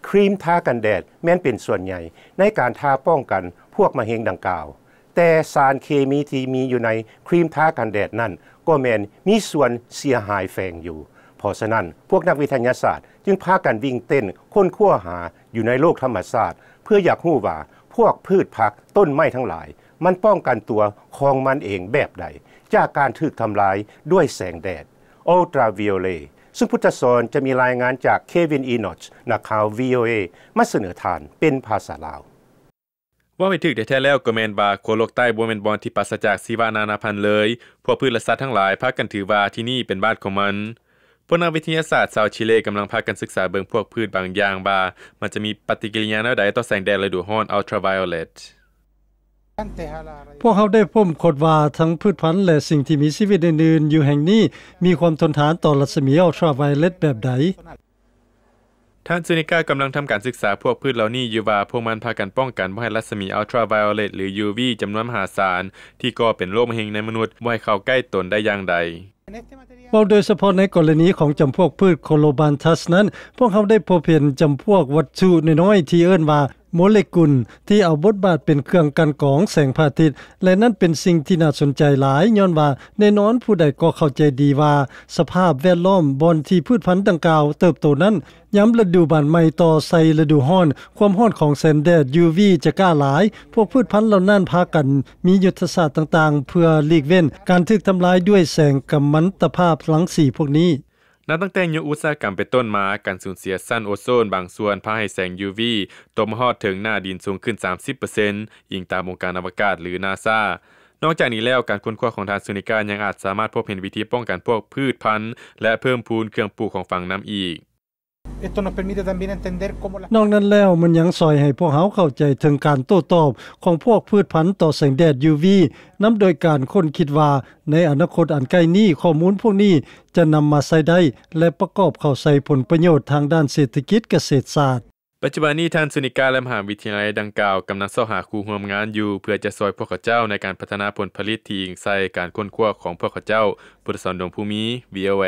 ຄຣີມທາກັນແດດແມ່ນເປັນສ່ວນໃຫຍ່ໃນການທາປ້ອງກັນພວກມະເຮັງດັ່ງກ່າວ, ແຕ່ສານເຄມີທີ່ມີຢູ່ໃນຄຣີມທາກັນແດດນັ້ນກໍແມ່ນມີສ່ວນເສຍຫາຍແຝງຢູ່. ເພາະສະນັ້ນ, ພວກນັກວິທະຍາສາດຈຶ່ງພາກັນວິ່ງເຕັ້ນຄົ້ນຄວ້າຫາຢູ່ໃນໂລກທຳມະຊາດ ເພື່ອຢາກຮູ້ວ່າພວກພືດຜັກ, ຕົ້ນໄມ້ທັງຫຼາຍ ມັນປ້ອງກັນຕົວຂອງມັນເອງແບບໃດ ຈາກການຖືກທຳລາຍດ້ວຍແສງແດດ ultraviolet. ຊຶ່ງພຸດທະສອນຈະມີລາຍງານຈາກ Kevin Enoch ນັກຂ່າວ VOA ມາສະເໜີທ່ານເປັນພາສາລາວ. ເວົ້າໃຫ້ຖືກແທ້ໆແລ້ວກໍແມ່ນວ່າ ຂົ້ວໂລກໃຕ້ບໍ່ແມ່ນບ່ອນທີ່ປາສະຈາກຊີວະນານາພັນເລີຍ. ພວກພືດ ແລະ ສັດທັງຫຼາຍພາກັນຖືວ່າທີ່ນີ້ເປັນບ້ານຂອງມັນ. ພວກນັກວິທະຍາສາດຊາວຊີເລກຳລັງພາກັນສຶກສາເບິ່ງພວກພືດບາງຢ່າງວ່າ ມັນຈະມີປະຕິກິລິຍາແນວໃດຕໍ່ແສງແດດລະດູຮ້ອນ ultraviolet. ພວກເຮົາໄດ້ຄົ້ນພົບວ່າທັງພືດພັນ ແລະ ສິ່ງທີ່ມີຊີວິດອື່ນໆຢູ່ແຫ່ງນີ້ ມີຄວາມທົນທານຕໍ່ລັດສະໝີ ultraviolet ແບບໃດ. ທ່ານ Zuniga ກຳລັງທຳການສຶກສາພວກພືດເຫຼົ່ານີ້ຢູ່ວ່າ ພວກມັນພາກັນປ້ອງກັນບໍ່ໃຫ້ລັດສະໝີ ultraviolet ຫຼື UV ຈຳນວນມະຫາສານ ທີ່ກໍ່ເປັນໂລກມະເຮັງໃນມະນຸດ ບໍ່ໃຫ້ເຂົ້າໃກ້ຕົນໄດ້ຢ່າງໃດ. ເວົ້າໂດຍສະເພາະໃນກໍລະນີຂອງຈຳພວກພືດ Colobanthus ນັ້ນ, ພວກເຮົາໄດ້ພົບເຫັນຈຳພວກວັດຖຸນ້ອຍໆທີ່ເອີ້ນວ່າໂມເລກຸນ ທີ່ເອົາບົດບາດເປັນເຄື່ອງກັ່ນກອງແສງພະອາທິດ ແລະ ນັ້ນເປັນສິ່ງທີ່ໜ້າສົນໃຈຫຼາຍ, ຍ້ອນວ່າແນ່ນອນຜູ້ໃດກໍເຂົ້າໃຈດີວ່າສະພາບແວດລ້ອມບ່ອນທີ່ພືດພັນດັ່ງກ່າວເຕີບໂຕນັ້ນ ຍາມລະດູບານໃໝ່ຕໍ່ໃສ່ລະດູຮ້ອນ, ຄວາມຮ້ອນຂອງແສງແດດ UV ຈະກ້າຫຼາຍ. ພວກພືດພັນເຫຼົ່ານັ້ນພາກັນມີຍຸດທະສາດຕ່າງໆ ເພື່ອຫຼີກເວັ້ນການຖືກທຳລາຍດ້ວຍແສງກຳມັນຕະພາບລັງສີພວກນີ້. ນັບຕັ້ງແຕ່ຍຸກອຸດສາຫະກຳເປັນຕົ້ນມາ, ການສູນເສຍຊັ້ນໂອໂຊນບາງສ່ວນພາໃຫ້ແສງ UV ຕົກມາຮອດເຖິງໜ້າດິນສູງຂຶ້ນສາມສິບເປີເຊັນ, ອີງຕາມອົງການອະວະກາດ ຫຼື ນາຊາ. ນອກຈາກນີ້ແລ້ວ, ການຄົ້ນຄວ້າຂອງທ່ານ Zuniga ຍັງອາດສາມາດພົບເຫັນວິທີປ້ອງກັນພວກພືດພັນ ແລະ ເພີ່ມພູນເຄື່ອງປູກຂອງຝັງນ້ຳອີກ. Esto nos permite también entender cómo las ນອກນັ້ນແລ້ວ, ມັນຍັງຊ່ອຍໃຫ້ພວກເຮົາເຂົ້າໃຈເຖິງການໂຕ້ຕອບຂອງພວກພືດພັນຕໍ່ແສງແດດ UV ນຳ, ໂດຍການຄົ້ນຄິດວ່າໃນອະນາຄົດອັນໃກ້ນີ້, ຂໍ້ມູນພວກນີ້ຈະນຳມາໃຊ້ໄດ້ ແລະ ປະກອບເຂົ້າໃສ່ຜົນປະໂຫຍດທາງດ້ານເສດຖະກິດກະເສດສາດ. ປັດຈຸບັນນີ້, ທ່ານ Zuniga ແລະ ມະຫາວິທະຍາໄລດັ່ງກ່າວກຳລັງຊອກຫາຄູ່ຮ່ວມງານຢູ່ ເພື່ອຈະຊ່ວຍພວກເຂົາເຈົ້າໃນການພັດທະນາຜົນຜະລິດທີ່ອີງໃສ່ການຄົ້ນຄວ້າຂອງພວກເຂົາເຈົ້າ. ພຸດທະສອນ ດວງພູມີ, VOA.